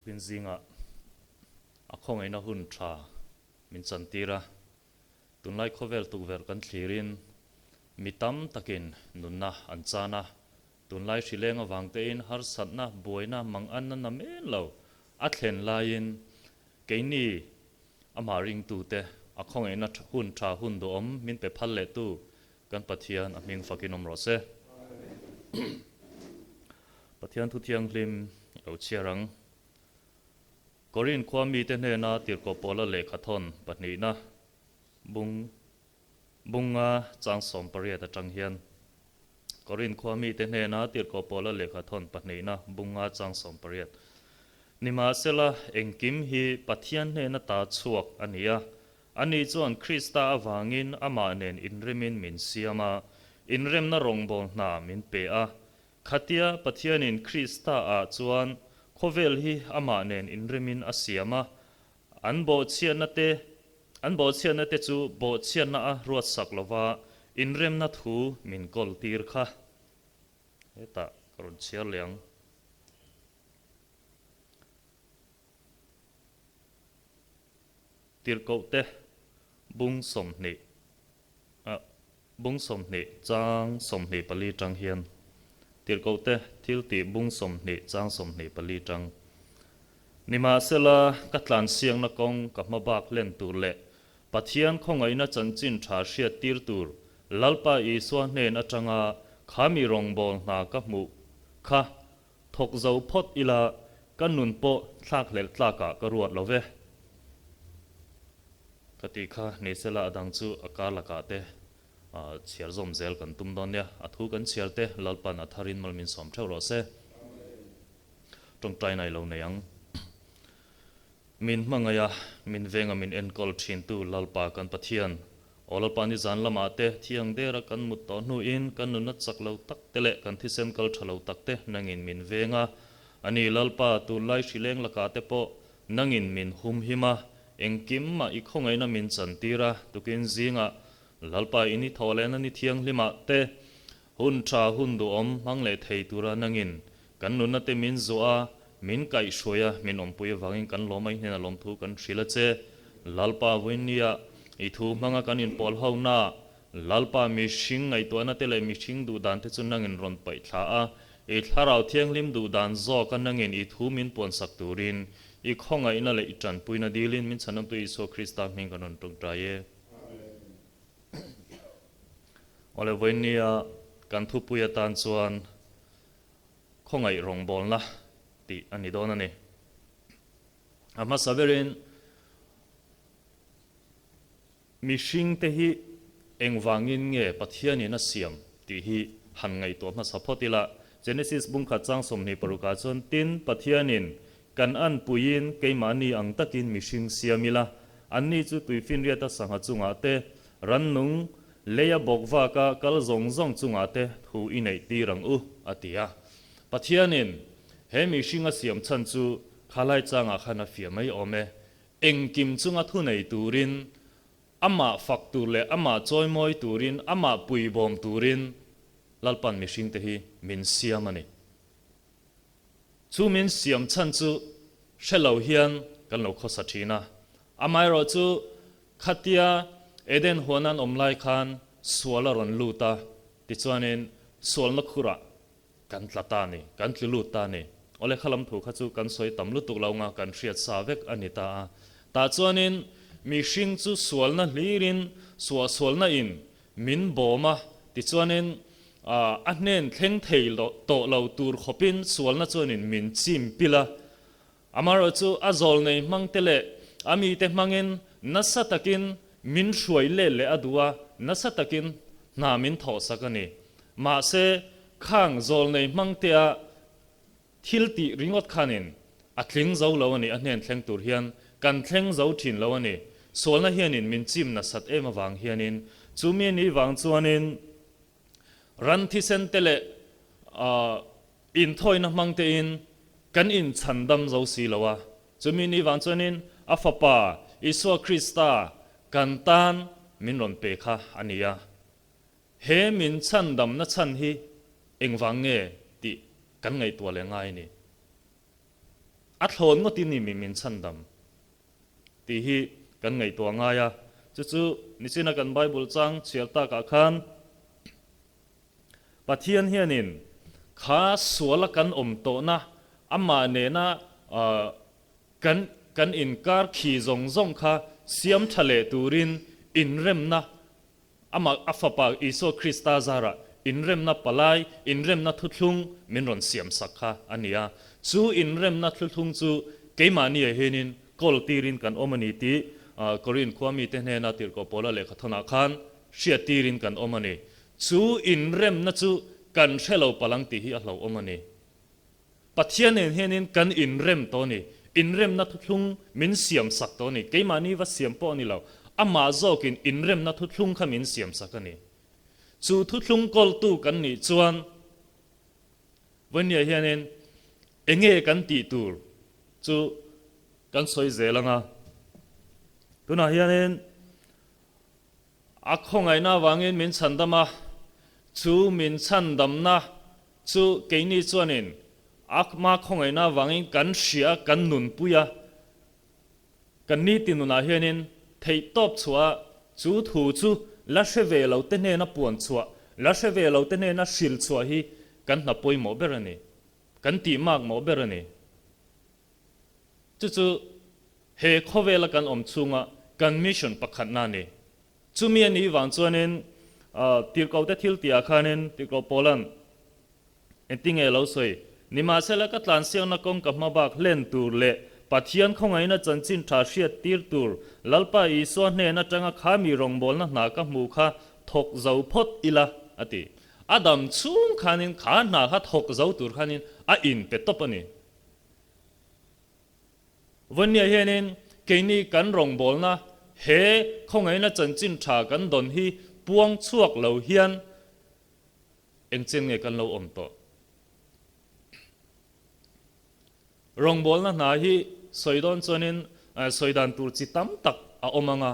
Pin zingah a khawngaihna hun tha min chantir a, tunlai khawvel tukverh kan thlirin mi tam takin nunna an chan a, tunlai hrileng avang tein harsatna, buaina, manganna na men lo a thlen laiin keini amah ringtute a khawngaihna hun tha hun duhawm min pe phal lehtu kan Pathian a hming fakin awm rawh se. Pathian thu thianghlim lo chhiar ang. Korin khua mite hnena tirhkoh Paula lehkhathawn pahnihna bung bunga chang 18 atang hian Korin khua mite hnena tirhkoh Paula lehkhathawn pahnihna bunga chang 18 Nimahsela engkim hi Pathian hnena ta chhuak a ni a, Ani chuan Krista avangin amah nen inremin min siam a, inremna rawngbâwl hna min pe a. Khatia Pathianin Krista-ah chuan khawvel hi amah nen inremin a siam a, an bawhchhiatna te an bawhchhiatna te chu bawhchhiatna a ruatsak lova inremna thu min kawltir kha. Hetah ka rawn chhiar leh ang. Tirhkohte bung 20 ah bung 20 chang 24 tang hian Tirhkohte thil tih bung 20 chang 24 tang Nimahsela ka tlansiakna kawng ka hma bak hlen tur leh Pathian khawngaihna chanchin tha hriat tir tur Lalpa Isua hnen atanga kha mi rawngbâwl hna ka hmuh kha Thawk zo phawt ila ka nun pawh thlak hlelh tlakah ka ruat lo ve. Ka tih kha ni sela a dang chu a kar lakah te chhiar zawm zel kan tum dawn nia. A thu kan chhiar te Lalpan a tharin mal min sawm theuh rawh se. Tawngtai nai lo nei ang. Min hmangaih a, min venga min enkawl thintu Lalpa kan Pathian, Aw Lalpa nizan lamah te thiang dera kan mut tawh hnuin kan nunna chak lo tak te leh kan thisen kal tha lo tak te nangin min veng a. A ni Lalpa, tunlai hrileng lakah te pawh nangin min humhim a, engkim mah i khawngaihna min chantir a, tukin zingah Lalpa in i thawh lehna ni thianghlimah te hun tha hun duhawm hmang leh thei tura nangin kan nunna te min zuah a, min kaihhruai a, min awmpui avangin kan lawm a, i hnenah lawmthu kan hrilh a che. Lalpa vawinia i thu hmanga kan inpawl ho na, Lalpa mihring ngaihtuahna te leh mihring duhdan te chu nangin rawn paih thla a, i thlarau thianghlim duhdan zawka nangin i thu min puansak turin i khawngaihna leh i tanpuina dilin min chhanawmtu Isua Krista hming kan rawn tawngtai e. Awle vawinia kan thupui atan chuan khawngaih rawngbawlna tih a ni dawn a ni. A hmasa berin mihringte hi engvangin nge Pathianin a siam tih hi han ngaihtuah hmasa phawt ila. Genesis bungkhat chang 26 ah chuan tin Pathianin kan anpuiin keimahni ang takin mihring siam ila, anni chu tuifinriata sangha chungah te, rannung leia bawk vaka kal zawng zawng chungah te thu i neih tir ang u, a ti a. Pathianin he mihring a siam chhan chu khalai changah khan a fiah mai awm e. Engkim chunga thu nei turin, amah fak tur leh amah chawimawi turin, amah puibawm turin Lalpan mihringte hi min siam a ni. Chu min siam chhan chu hre lo hian kan lo khawsa thin a. Amaherawhchu khatia Eden huan an awm lai khan sual a rawn lut a, tichuanin sualna khurah kan tla ta a ni, kan tlu lut ta a ni. Awle kha lam thu kha chu kan sawi tam lutuk lo nga kan hriat sa vek a ni ta a. Tah chuanin mihring chu sualna hlirin suahsualna in min bawm a, tichuanin a hnen thleng thei tawh lo tur khawpin sualna chuanin min chim pil a. Amaherawhchu a zawlnei hmangte leh a mite hmangin nasa takin min hruai let leh a duh a, nasa takin hna min thawhsak a ni. Mahse, khang zawlnei hmangtea thil tih ringawt khanin a tling zo lo a ni, a hnen thleng tur hian kan thleng zo thin lo a ni. Sualna hianin min chim nasat em avang hianin chumi a nih vang chuanin ran thisen te leh inthawina hmang tein kan inchhandam zo si lo a. Chumi ni vang chuanin a Fapa Isua Krista kan tan min rawn pe kha a ni a. He min chhandamna chhan hi engvang nge tih kan ngaihtuah leh ngai a ni. A thlawn ngawtin ni mi min chhandam tih hi kan ngaihtuah ngai a. Chu chu nichina kan Bible chang chhiar takah khan Pathian hianin kha suala kan awm tawhna amah nena kan kan inkar khi zawng zawng kha siam tha leh turin inremna Amah a Fapa Isua Krista zarah inremna palai, inremna thuthlung min rawn siamsak kha a ni a. Chu inremna thuthlung chu keimahni ah hianin kawl tirin kan awm a ni tih Korin khua mite hnena Tirhkoh Paula lehkha thawnah khan hriat tirin kan awm a ni. Chu inremna chu kan hre lo palang tih hi a hlauhawm a ni. Pathian nen hianin kan inrem tawh a ni. Inremna thuthlung min siamsak tawh a ni. Keimahni va siam pawh a ni lo. Amah zawkin inremna thuthlung kha min siamsak a ni. Chu thuthlung kawltu kan nih chuan Vawnia hianin enge kan tih tur chu kan sawi zel ang a. Tunah hianin A khawngaihna avangin min chhandam a, chu min chhandamna chu keini chuanin a hma khawngaihna avangin kan hria, kan nunpui a. Kan niti nunah hianin theihtawp chhuah a, chu thu chu la hre ve lo te hnena puan chhuah, la hre ve lo te hnena hril chhuah hi kan hna pawimawh ber a ni, kan tih makmawh ber a ni. Chu chu he khawvela kan awm chhunga kan mission pakhatna a ni. Chumi a nih vang chuanin tirhkohte thil tihah khanin tirhkoh Paula'n engtinge a lo sawi? Nimahsela ka tlansiakna kawng ka hma bak hlen tur leh Pathian khawngaihna chanchin tha hriat tir tur Lalpa Isua hnen atanga kha mi rawngbawlna hna ka hmuh kha thawk zo phawt ila, a ti. A dam chhung khanin kha hna kha thawk zo tur khanin a inpe tawp a ni. Vawnia hianin keini kan rawngbawlna he khawngaihna chanchin tha kan dawn hi puang chhuak lo hian engchen nge kan lo awm tawh? Rawngbawlna hna hi sawi dawn chuanin sawi dan tur chi tam tak a awm ang a,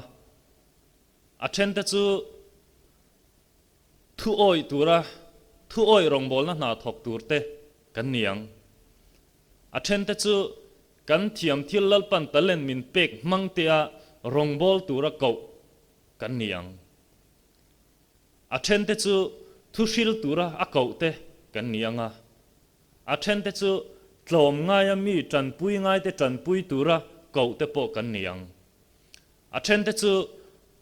a thente chu Thu awih tura thu awih rawngbawlna hna thawk turte kan ni ang. A thente chu kan thiam thil Lalpan talent min pek hmang tea rawngbâwl tura koh kan ni ang. A thente chu thu hril tura a kohte kan ni ang a. A thente chu tlawm ngaia mi tanpui ngaite tanpui tura kohte pawh kan ni ang. A thente chu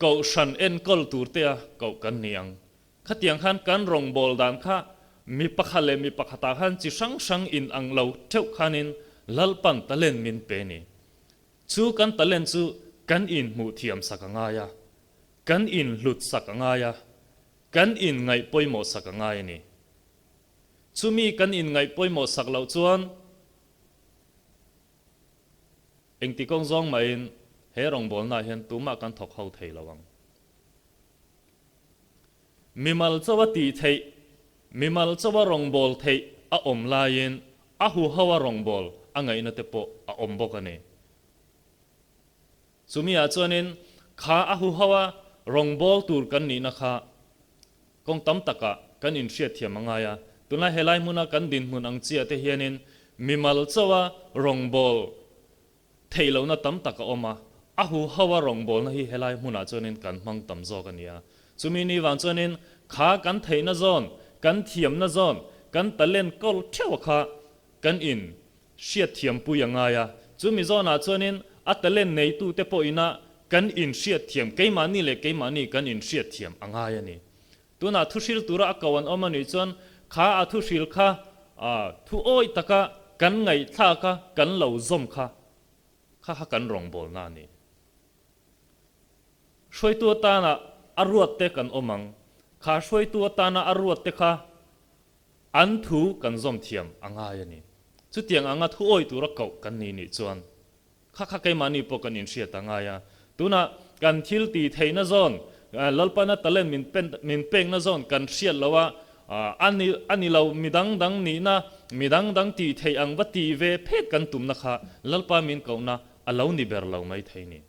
Kohhran enkawl turtea koh kan ni ang. Khatiang khan kan rawngbâwl dan kha mi pakhat leh mi pakhatah khan chi hrang hrang in ang lo theuh khanin Lalpan talent min pe ni. Chu kan talent chu kan inhmuh thiam sak a ngai a, kan inhlut sak a ngai a, kan inngaih pawimawh sak a ngai a ni. Chumi kan inngaih pawimawh sak loh chuan, Engti kawng zawng mahin he rawngbawlnaah hian tumah kan thawk ho thei lo ang. Mimal chawa tih theih, mimal chawa rawngbâwl theih a awm laiin a huhoa rawngbâwl a ngaihna te pawh a awm bawk a ni. Chumiah chuanin kha a huhoa rawngbâwl tur kan nihna kha kawng tam takah kan inhriatthiam a ngai a. Tunlai helai hmuna kan dinhmun ang chiah te hianin mimal chawa rawngbâwl theih lohna tam tak a awm a, a huhoa rawngbâwlna hi helai hmunah chuanin kan hmang tam zawk a ni a. Chumi ni vang chuanin kha kan theihna zawn, kan thiamna zawn, kan talent kawl theuh kha kan in hriatthiampui a ngai a, chumi zawnah chuanin a talent neitute pawhina kan inhriatthiam, keimahni leh keimahni kan inhriatthiam a ngai a ni. Tunah thuhril tura a ko an awm a nih chuan kha a thuhril kha thu awih taka kan ngaihthlak a, kan lo zawm kha kha kha kan rawngbawlna a ni. Hruaitu atana a ruatte kan awm ang, kha hruaitu atana a ruatte kha An thu kan zawm thiam a ngai a ni. Chutiang anga thu awih tura koh kan ni nih chuan kha kha keimahni pawh kan inhriat a ngai a. Tunah kan thil tih theihna zawn, Lalpana talent min pen min pekna zawn kan hriat lo a, a ni a ni lo midang dang nihna, midang dang tih theih ang va tih ve phet kan tumna kha Lalpa min kohna a lo ni ber lo mai thei ni.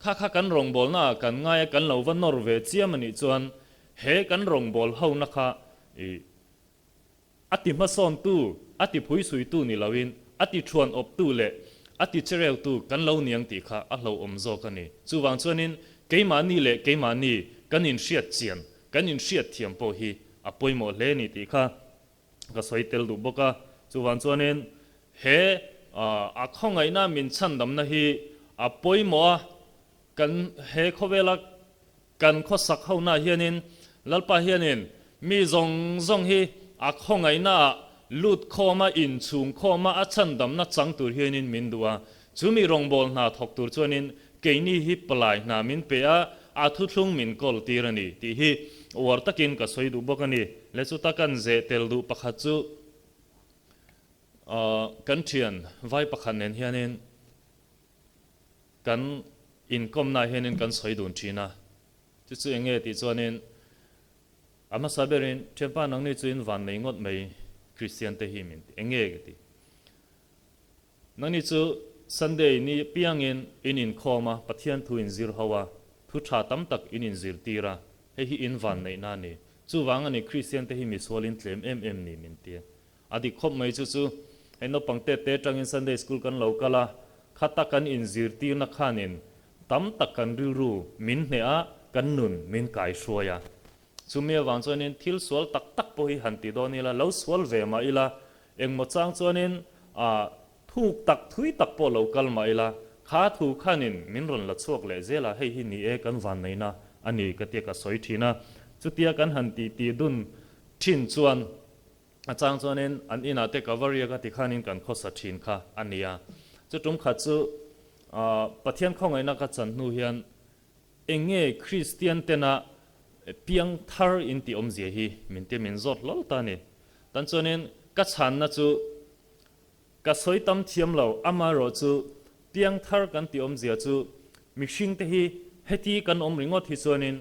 Kha kha kan rawngbawlna ah kan ngai a, kan lo va nawr ve chiam a nih chuan he kan rawngbâwl hona kha i a ti hmasawntu, a ti phuisuitu ni loin a ti thuan awptu leh a ti chereutu kan lo niang tih kha a hlauhawm zawk a ni. Chuvang chuanin keimahni leh keimahni kan inhriat chian, kan inhriat thiam pawh hi a pawimawh hle a ni tih kha ka sawi tel duh bawk a. Chuvang chuanin he a khawngaihna min chhandamna hi a pawimawh a, kan he khawvela Kan khawsak hona hianin Lalpa hianin mi zawng zawng hi a khawngaihnaah lut khawma inchhung khawma a chhandamna chang tur hianin min duh a. Chu mi rawngbâwl hna thawk tur chuanin keini hi palai hna min pe a, a thuthlung min kawl tir a ni tih hi uar takin ka sawi duh bawk a ni. Le chuta kan zeh tel duh pakhat chu kan ṭhian vai pakhat nen hianin Kan inkawmnaah hianin kan sawi dun thin a, chu chu eng nge tih chuanin a hmasa berin thianpa nangni chu in van nei ngawt mai Kristian te hi min ti, eng nge ka ti? Nangni chu Sunday ni piangin in inkhawm a, Pathian thu in zir ho a, thu tha tam tak in inzirtir a, hei hi in van neihna a ni. Chuvang a ni Kristian te hi misual in tlem em em ni min ti. A dik khawp mai chu chu hei naupang te te atangin Sunday School kan lo kal a, khata kan inzirtirna khanin tam tak kan rilru min hneh a, kan nun min kai hruai a. Chumi avang chuanin thil sual tak tak pawh hi han ti dawn ila, lo sual ve mah ila, engmaw chang chuanin ah thuk tak thui tak pawh lo kal mah ila, kha thu khanin min rawn la chhuak leh zel a, hei hi ni e kan vanneihna a ni ka tia ka sawi thin a. Chutia kan han titi dun thin chuan A chang chuanin an inah te ka va riak a ti khanin kan khawsa thin kha a ni a. Chu tum khat chu Pathian khawngaihna ka chan hnu hian eng nge Kristian tena piang thar in tih awmzia hi min ti min zawt hlawl ta a ni. Tan chuanin ka chhanna chu ka sawi tam thiam lo, amaherawh chu piang thar kan tih awmzia chu mihring te hi heti kan awm ringawt hi chuanin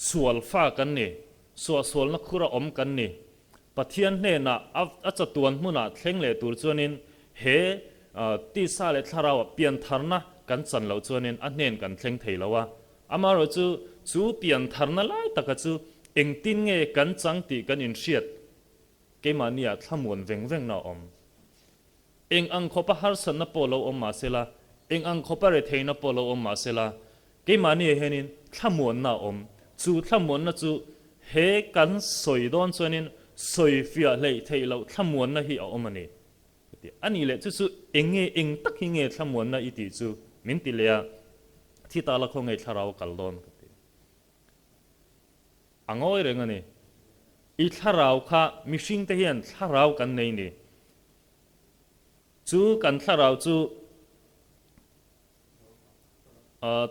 Sual fa kan ni, suahsualna khura awm kan ni. Pathian hnenah a chatuan hmunah thleng leh tur chuanin he tisa leh thlarauah piantharna kan chan loh chuanin a hnen kan thleng thei lo a. Amaherawhchu chu piantharna lai taka chu engtin nge kan chang tih kan inhriat keimahniah thlamuan veng vengna a awm. Eng ang khawpa harsatna pawh lo awm mah sela, eng ang khawpa retheihna pawh lo awm mah sela, keimahniah hianin thlamuanna a awm. Chu thlamuanna chu he kan sawi dawn chuanin sawi fiah hleih theih loh thlamuanna hi a awm a ni. Ka ti. A nih leh chu chu eng nge, eng tak hi nge thlamuanna i tih chu min ti leh a, thi ta la khaw ngei thlarau a kal dawn ka ti. A ngawi reng a ni. I thlarau kha mihringte hian thlarau kan nei ni. Chu kan thlarau chu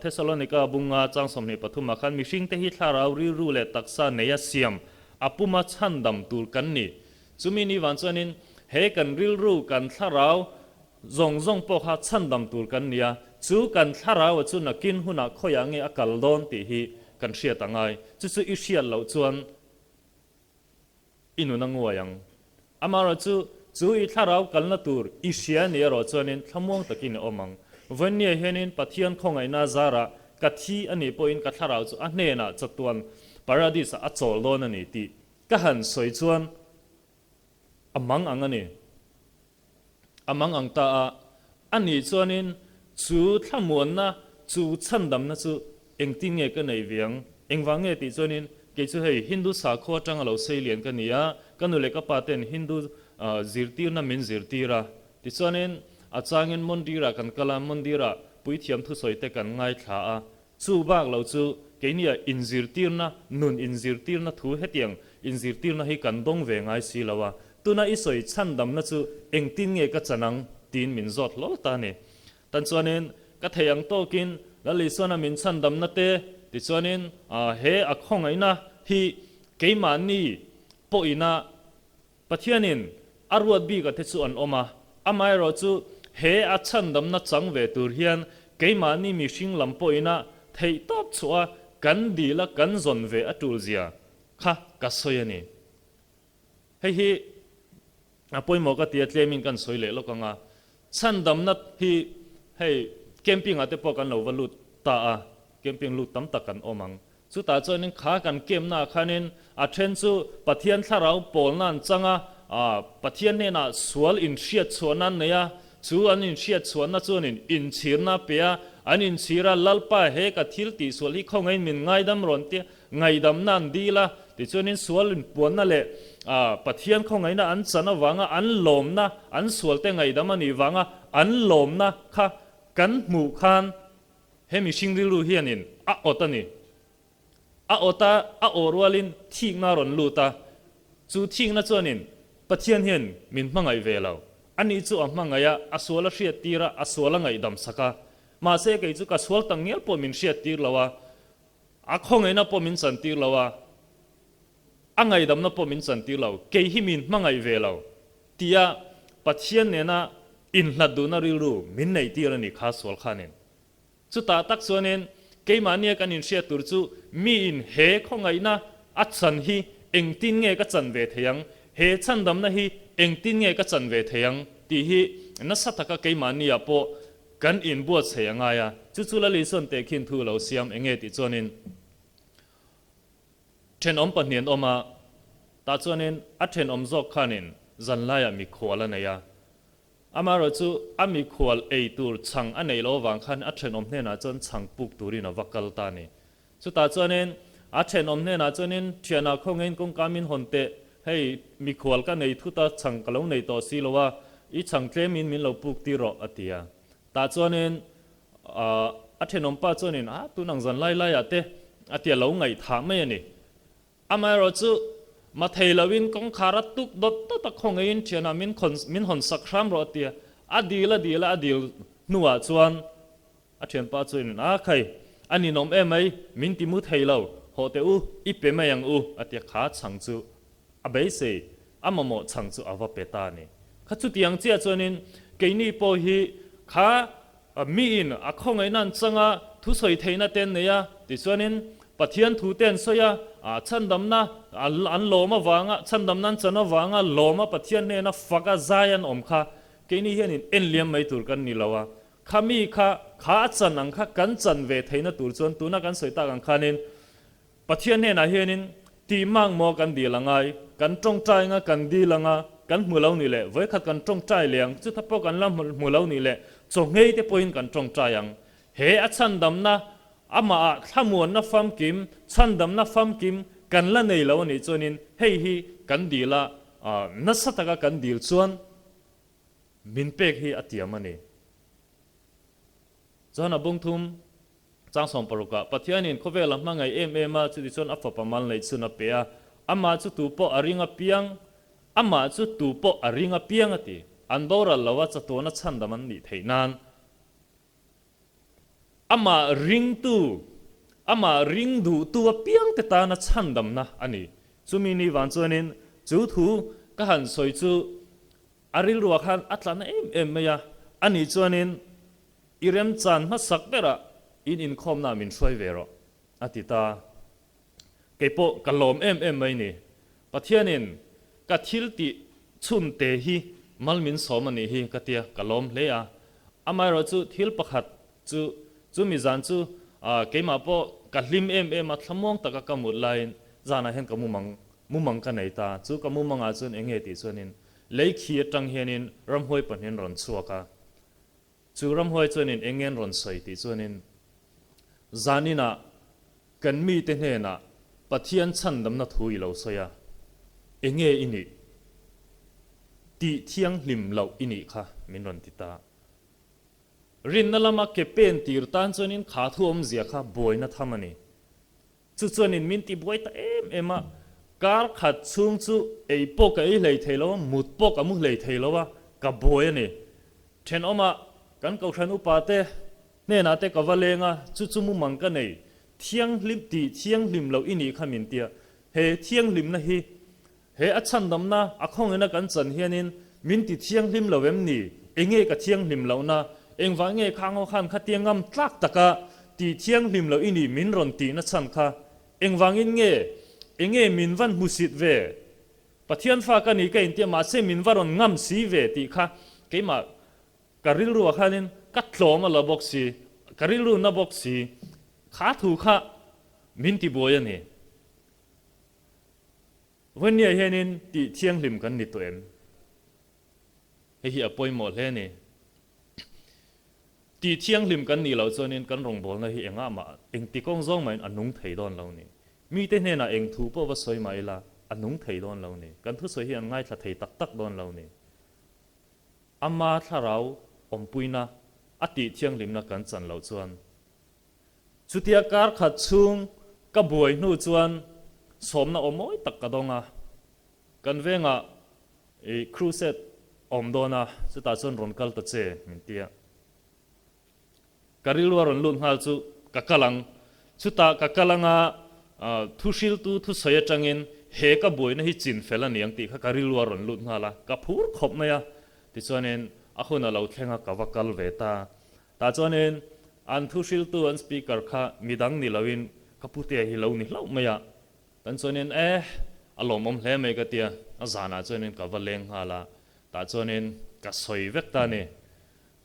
Thesalonika bunga chang 23 ah khan mihringte hi thlarau rilru leh taksa neia siam a puma chhandam tur kan ni. Chumi ni vang chuanin he kan rilru kan thlarau zawng zawng pawh kha chhandam tur kan ni a, chu kan thlarau a chu nakin hunah khawiah nge a kal dawn tih hi kan hriat a ngai. Chu chu i hriat loh chuan I nun a nguai ang. Amaherawh chu, chu i thlarau kalna tur i hria ni erawh chuanin thlamuang takin i awm ang. Vawinia hianin Pathian khawngaihna zarah ka thi a nih pawhin ka thlarau chu a hnenah chatuan Paradis-ah a chawl dawn a ni tih ka han sawi chuan a mang ang a ni. A mang ang ta a, a nih chuanin chu thlamuanna, chu chhandamna chu engtin nge ka neih ve ang? Engvang nge tih chuanin kei chu hei Hindu sakhua atanga lo sei lian ka ni a, ka nu leh ka pa ten Hindu zirtirna min zirtir a. Tichuanin a changin Mondir-ah kan kal a, Mondir-ah puithiam thusawi te kan ngaithla a, chu bak lo chu keiniah inzirtirna, nun inzirtirna thu hetiang inzirtirna hi kan dawng ve ngai si lo a, Tuna i sawi chhandamna chu engtin nge ka chan ang? tiin min zawt hlawl ta a ni. Tan chuanin ka thei ang tawkin Lal Isuana min chhandamna te, tichuanin he a khawngaihna hi keimahni pawhina Pathianin a ruat bika te chu an awm a, amaherawhchu he a chhandamna chang ve tur hian keimahni mihring lam pawhina theihtawp chhuah a kan dila kan zawn ve a tulzia kha ka sawi a ni. Hei hi a pawimawh ka ti a, tlemin kan sawi leh lawk ang a. Chhandamna hi hei camping ah te pawh kan lo va lut ta a, camping lut tam tak kan awm ang. Chutah chuanin kha kan camp na ah khanin a then chu Pathian thlarau pawlna an chang a, Pathian hnenah sual inhriatchhuahna an nei a, chu an inhriatchhuahna chuanin inchhirna a pe a, an inchhir a, Lalpa he ka thil tihsual hi khawngaihin min ngaidam rawn tia ngaidamna an dil a, tichuanin sual inpuanna leh Pathian khawngaihna an chan avanga an lawmna, an sualte ngaidam a nih vanga an lawmna kha kan hmuh khan he mihring rilru hianin a awt a ni. A awt a, a awh rualin thikna a rawn lut a. Chu thikna chuanin Pathian hian min hmangaih ve lo. Ani chu a hmangaih a, a sual a hriattir a, a sual a ngaihdam sak a. Mahse kei chu ka sual tak ngial pawh min hriattir lo a, a khawngaihna pawh min chantir lo a, a ngaihdamna pawh min chantir lo. Kei hi min hmangaih ve lo tia Pathian nena inhlat duhna rilru min neihtir a ni kha sual khanin. Chutah tak chuanin keimahnia kan inhriat tur chu miin he khawngaihna a chan hi engtin nge ka chan ve thei ang, he chhandamna hi engtin nge ka chan ve thei ang tih hi nasa taka keimahnia pawh kan inbuatsaih a ngai a. Chu chu Lali chuan tehkhin thu lo siam enge tih chuanin thenawm pahnih an awm a, tah chuanin a thenawm zawk khanin zanlaiah mikhual a nei a. Amaherawh chu a mikhual ei tur chhang a neih loh avang khan a thenawm hnenah chuan chhang puk turin a va kal ta a ni. Chutah chuanin a thenawm hnenah chuanin thianah khawngaihin kawngka min hawn teh, hei mikhual ka nei thut a, chhang ka lo nei tawh si lo a, i chhang tlemin min lo puk tir rawh a ti a. Tah chuanin a thenawm pa chuanin a tunang zan lai laiah te a ti a lo ngaihthah mai a ni. Amaherawh chu, ma thei loin kawngkhar a tuk dawt dawt a, khawngaihin thianah min khawn min hawn sak hram rawh a ti a. A dil a dil a, a dil hnuah chuan a thianpa chuanin, A khai, a ninawm em mai, min ti mu thei lo, hawh teh u, i pe mai ang u, a ti a, kha chhang chu a beisei, a mamawh chhang chu a va pe ta a ni. Kha chutiang chiah chuanin keini pawh hi kha Miin a khawngaihna an chang a, thusawi theihna te an nei a, tichuanin Pathian thu te an sawi a, chhandamna an lawm avanga, chhandamna an chan avanga lawma Pathian hnena fak a zai an awm kha keini hianin en liam mai tur kan ni lo a. Kha mi kha, kha a chan ang kha kan chan ve theihna tur chuan tuna kan sawi tak ang khanin Pathian hnenah hianin tih mak maw kan dil angai, kan tawngtai anga kan dil anga kan hmu lo nih leh vawikhat kan tawngtai leh ang, chutah pawh kan la hmu lo nih leh chawngei te pawhin kan tawngtai ang. He a chhandamna, amah ah thlamuanna famkim, chhandamna famkim kan la nei lo anih chuanin hei hi kan dil a, nasa taka kan dil chuan min pek hi a tiam a ni. Chuan a bungthum Chang sawmparuka Pathianin khawvel a hmangaih em em a, chutichuan a fapa mal neih chhun a pe a, amah chu tu pawh a ring apiang, amah chu tu pawh a ring apiang a ti. An boral lo a, chatuana chhandam an nih theih nan amah ringtu, amah ring duhtu apiangte tana chhandamna a ni. Chumi ni vang chuanin chu thu ka han sawi chu a rilruah khan a tla na em em mai a, ani chuanin I remchan hmasak berah in inkhawmnaah min hruai ve rawh, a ti ta. Kei pawh ka lawm em em mai ni. Pathianin ka thil tih chhun te hi mal min sawm a nih hi ka tia, ka lawm hle a. Amaherawh chu thil pakhat chu, chumi zan chu keimah pawh ka hlim em em a, thlamuang taka ka mut laiin zanah hian ka mumang mumang ka nei ta. Chu ka mumangah chuan eng nge tih chuanin lei khi atang hianin ramhuai pahnihin rawn chhuak a. Chu ramhuai chuanin eng nge an rawn sawi tih chuanin, Zaninah kan mite hnenah Pathian chhandamna thu i lo sawi a, eng nge i nih? Tih thianghlim loh i nih kha min rawn ti ta. Rinna lama ke pen tir tan chuanin kha thu awmzia kha buaina tham a ni. Chu chuanin min ti buai ta em em a, kar khat chhung chu ei pawh ka ei hlei thei lo a, mut pawh ka mu hlei thei lo a, ka buai a ni. Thenawmah kan Kohhran upa te hnenah te ka va leng a, chu chu mumang ka nei, thianghlim tih thianghlim loh i nih kha min tia, he thianghlimna hi he a chhandamna a khawngina kan chan hianin min ti thianghlim lo em ni? Enge ka thianghlim lohna? Engvah nge kha ngaw khan khatia ngam tlak taka ti thianghlim loh i nih min rawn tihna chhan kha? Engvangin nge? Enge min van hmusit ve? Pathian fa ka ni ka intia mahse min va rawn ngam si ve tih kha keimah ka rilruah khanin ka tlawm a la bawk si, ka rilru na bawk si, kha thu kha min tibuai a ni. Vawinia hianin tih thianghlim kan ni tawh em? Hei hi a pawimawh hle a ni. Tih thianghlim kan nih loh chuanin kan rawngbawlna hi engah mah engti kawng zawng mahin a nung thei dawn lo ni. Mite hnenah eng thu pawh va sawi mah ila a nung thei dawn lo ni. Kan thusawi hi an ngaithla thei tak tak dawn lo ni. Ama thlarau awmpuina a tih thianghlimna kan chan loh chuan Chutia kar khat chhung ka buai hnu chuan sawmna aw mawi tak ka dawng a, kan vengah i crusade awm dawn a, chutah chuan rawn kal ta che min ti a. Ka rilru a rawn lut nghal chu ka kal ang, chutah ka kal anga thuhriltu thusawi atangin he ka buaina hi chin fel a ni ang tih kha ka rilru a rawn lut nghal a, ka phur khawp mai a, tichuanin a hun a lo thleng a ka va kal ve ta. Tah chuanin an thuhriltu an speaker kha midang ni loin ka putea hi lo ni hlauh mai a, tan chuanin eh a lawmawm hle mai ka tia, a zanah chuanin ka va leng nghal a, tah chuanin ka sawi vek ta a ni.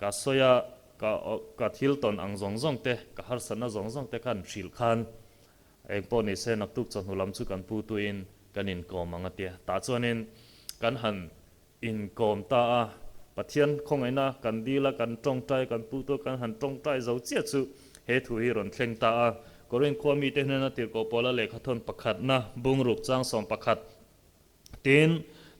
Ka sawi a, ka ka thil tawn ang zawng zawng te, ka harsatna zawng zawng te khan hrilh khan eng pawh ni se naktuk chawhnu lam chu kan pu tuin kan inkawm ang a tia, tah chuanin kan han Inkawm ta a, Pathian khawngaihna kan dil a, kan tawngtai, kan pu tur kan han tawngtai zo chiah chu he thu hi rawn thleng ta a. Korinth khua mite hnena tirhkoh Paula lehkhathawn pakhatna bungruk chang 11 Tin,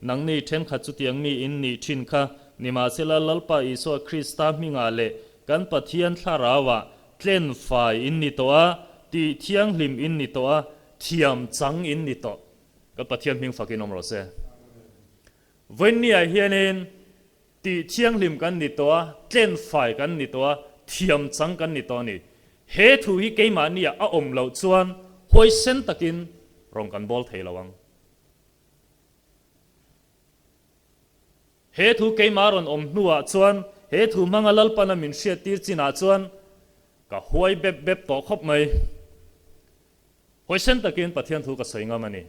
nangni thenkhat chutiang mi in nih thin kha, nimahsela Lalpa Isua Krista hmingah leh kan Pathian thlarauah tlen fai in ni tawh a, tih thianghlim in ni tawh a, thiam chang in ni tawh. Kan Pathian hming fakin awm rawh se. Vawiinniah hianin tih thianghlim kan ni tawh a, tlenfai kan ni tawh a, thiam chang kan ni tawh a ni. He thu hi keimahniah a awm loh chuan huaisen takin rawn kan bawl thei lo ang. He thu keimah rawn awm hnuah chuan he thu hmanga Lalpana min hriattir chinah chuan ka huai bep bep tawh khawp mai. Huaisen takin Pathian thu ka sawi ngam a ni.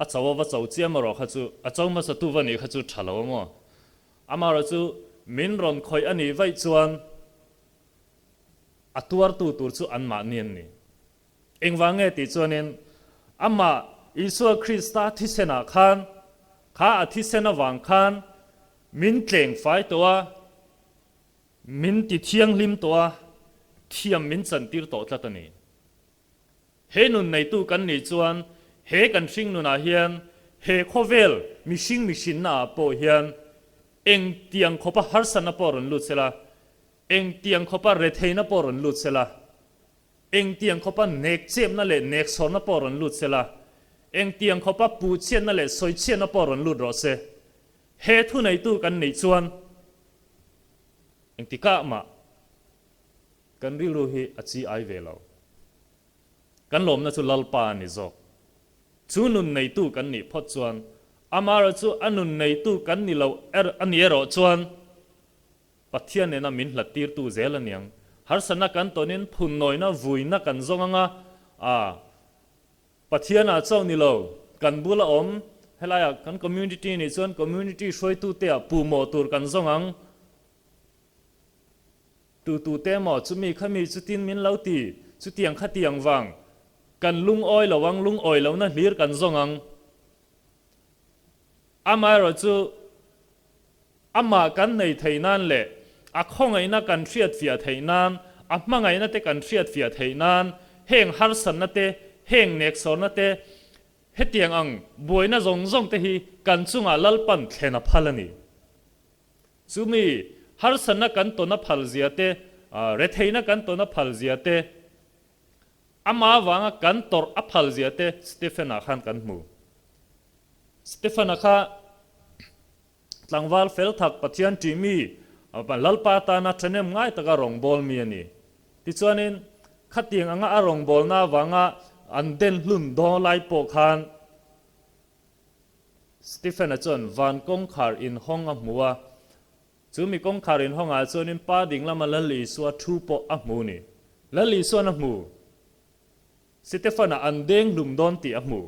A cho a va cho chiam erawh kha chu a cho hmasa tu va nih kha chu tha lo a maw? Amaherawh chu min rawn khawih a nih vaih chuan a tuartu tur chu anmahni an ni. Engvang nge tih chuanin amah Isua Krista thisenah khan kha a thisen avang khan min tleng fai tawh a, min ti thianghlim tawh a, thiam min chantir tawh tlat a ni. He nun neitu kan nih chuan he kan hring nunah hian he khawvel mihring mihrinna ah pawh hian eng tiang khawpa harsatna pawh rawn lut sela, eng tiang khawpa retheihna pawh rawn lut sela, eng tiang khawpa nek chepna leh nek sawrna pawh rawn lut sela, eng tiang khawpa puhchhiatna leh sawichhiatna pawh rawn lut rawh se, he thu neitu kan nih chuan engtikah mah Kan rilru hi a chi ai ve lo. Kan lawmna chu Lalpa a ni zawk. Chu nun neitu kan nih phawt chuan, amaherawh chu a nun neitu kan ni lo er a ni erawh chuan Pathian nena min hlat tirtu zel a niang. Harsatna kan tawnin phunnawina vuina kan zawng anga, a Pathianah chauh ni lo, kan bula awm helaiah kan community nih chuan community hruaitute ah puhmawh tur kan zawng ang. Tu tu te maw chumi kha mi chutin min lo ti, chutiang kha tiang vang, kan lungawi lo ang, lungawi lohna hlir kan zawng ang. Amaherawh chu amah kan nei theih nan leh a khawngaihna kan hriatfiah theih nan, a hmangaihna te kan hriatfiah theih nan heng harsatna te, heng neksawrna te, hetiang ang buaina zawng zawng te hi kan chungah Lalpan thlen a phal a ni. Chumi harsatna kan tawn a phal zia te, retheihna kan tawn a phal zia te, amah avanga kan tawrh a phal zia te Stephen-a khan kan hmu. Stephen-a kha tlangval fel thak Pathian ṭih mi, Lalpa tana ṭhahnem ngai taka rawngbâwl mi a ni. Tichuanin, khatiang anga a rawngbâwlna avanga an den hlun dawn lai pawh khan, Stephen-a chuan van kawngkhar inhawng a hmu a, chu mi kawngkhar inhawngah chuanin pa ding lama Lal Isua thu pawh a hmu ni. Lal Isua'n a hmu. Stephen-a an deng hlum dawn tih a hmu.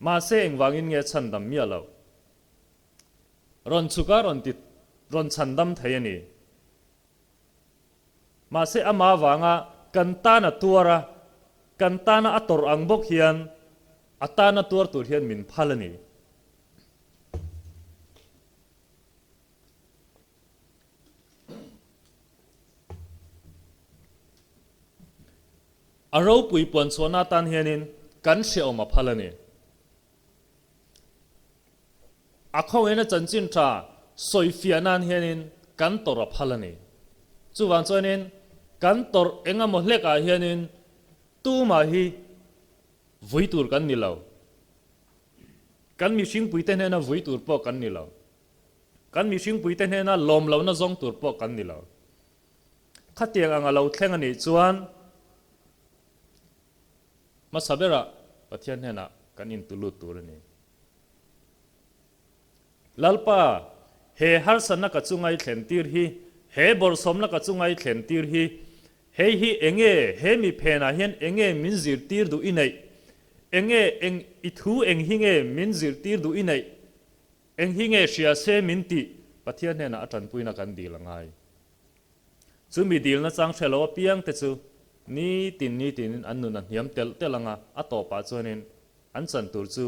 Mahse engvangin nge chhandam miah loh? Rawn chhuk a rawn ti rawn chhandam thei a ni. Mahse amah avanga kan tan a tuar a. Kan tana a tawrh ang bawk hian a tana tuar tur hian min phal a ni. A ropui puan chhuahna atan hianin kan hrehawm a phal a ni. A khawngaihin a chanchin tha sawifiah nan hianin kan tawrh a phal a ni. Chuvang chuanin kan tawrh eng emaw hlekah hianin tumah hi vui tur kan ni lo. Kan mihringpuite hnena vui tur pawh kan ni lo. Kan mihringpuite hnena lawm lohna zawng tur pawh kan ni lo. Khatiang ang a lo thleng a nih chuan hmasa berah Pathian hnenah kan intulut tur a ni. Lalpa, he harsatna ka chunga i thlen tir hi, he bawrhsawmna ka chunga i thlen tir hi, hei hi enge, he mi phenah hian enge min zirtir duh i neih? Enge, eng, i thu eng hi nge min zirtir duh i neih? Eng hi nge hria se min tih Pathian hnenah a tanpuina kan dil a ngai. Chu mi dilna chang hre lo apiang te chu nitin nitinin an nun a hniam telh telh ang a, a tawpah chuanin an chan tur chu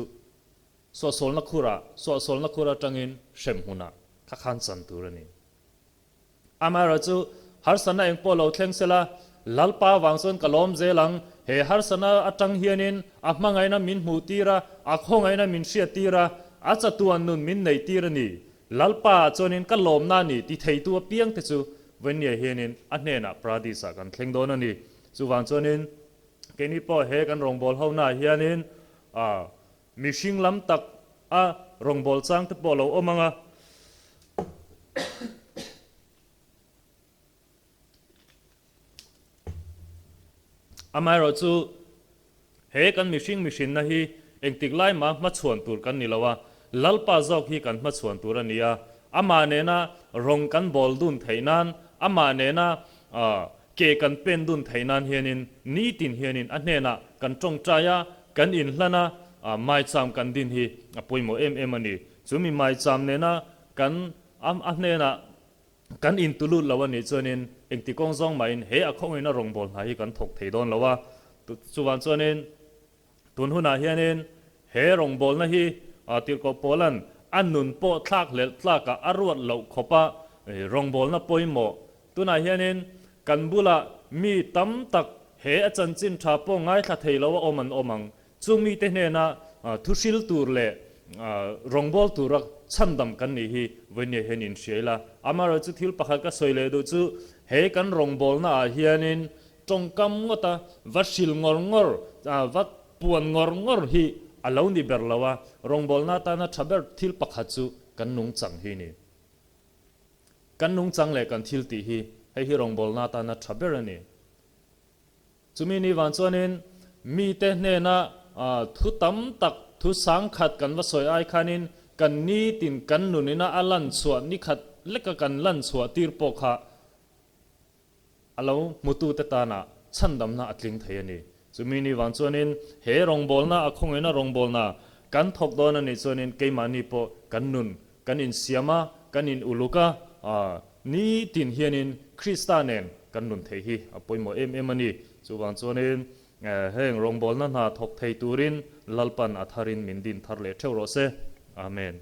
suahsawlna khurah, suahsawlna khur atangin hrem hmunah kha khan chan tur a ni. Amaherawhchu, harsatna eng pawh lo thleng sela, Lalpa vang chuan ka lawm zel ang, he harsatna atang hianin a hmangaihna min hmuh tir a, a khawngaihna min hriat tir a, a chatuan nun min neih tir a ni. Lalpa ah chuanin ka lawmna a ni ti theitu apiang te chu Vawnia hianin a hnenah Paradis ah kan thleng dawn a ni. Chuvang chuanin keini pawh he kan rawngbâwl ho naah hianin mihring lam tak a rawngbâwl chang te pawh a lo awm ang a. Amaherawhchu, he kan mihring mihrinna hi engtik lai mah hmachhuan tur kan ni lo a, Lalpa zawk hi kan hmachhuan tur a ni a, amah nena rawng kan bawl dun theih nan, amah nena ke kan pen dun theih nan hianin nitin hianin a hnenah kan tawngtai a, kan inhlan a, maicham kan din hi a pawimawh em em a ni. Chu mi maicham nena kan a hnenah Kan intulut lo a nih chuanin engti kawng zawng mahin he a khawngin a rawngbâwl hna hi kan thawk thei dawn lo a. Chuvang chuanin tun hunah hianin he rawngbâwlna hi Tirhkoh Paula'n a nun pawh thlak hlelh tlakah a ruat loh khawpa rawngbâwlna pawimawh. Tunah hianin kan bulah mi tam tak he a chanchin tha pawh ngaithla thei lo a awm an awm ang. Chung mite hnena thuhril tur leh rawngbâwl tura chhandam kan nih hi vawinia hian inhria ila. Amaherawhchu thil pakhat ka sawi leh duh chu he kan rawngbâwlnaah hianin tawngkam ngawta va hril ngawr ngawr, va puan ngawr ngawr hi a lo ni ber lo a, rawngbâwlna atana tha ber thil pakhat chu kan nungchang hi ni. Kan nungchang leh kan thil tih hi hei hi rawngbâwlna atana tha ber a ni. Chumi ni vang chuanin mite hnena thu tam tak, thu sangkhat kan va sawi ai khanin kan nitin kan nunina a lan chhuah nikhat leka kan lan chhuah tir pawh kha a lo hmutute tana chhandamna a tling thei a ni. Chumi ni vang chuanin he rawngbawlna, a khawngawina rawngbawlna kan thawk dawn a nih chuanin keimahni pawh kan nun kan insiam a, kan in uluk a, nitin hianin Krista nen kan nun theih hi a pawimawh em em a ni. Chuvang chuanin heng rawngbawlna hna thawk thei turin Lalpan a tharin min din thar leh theuh rawh se. Amen.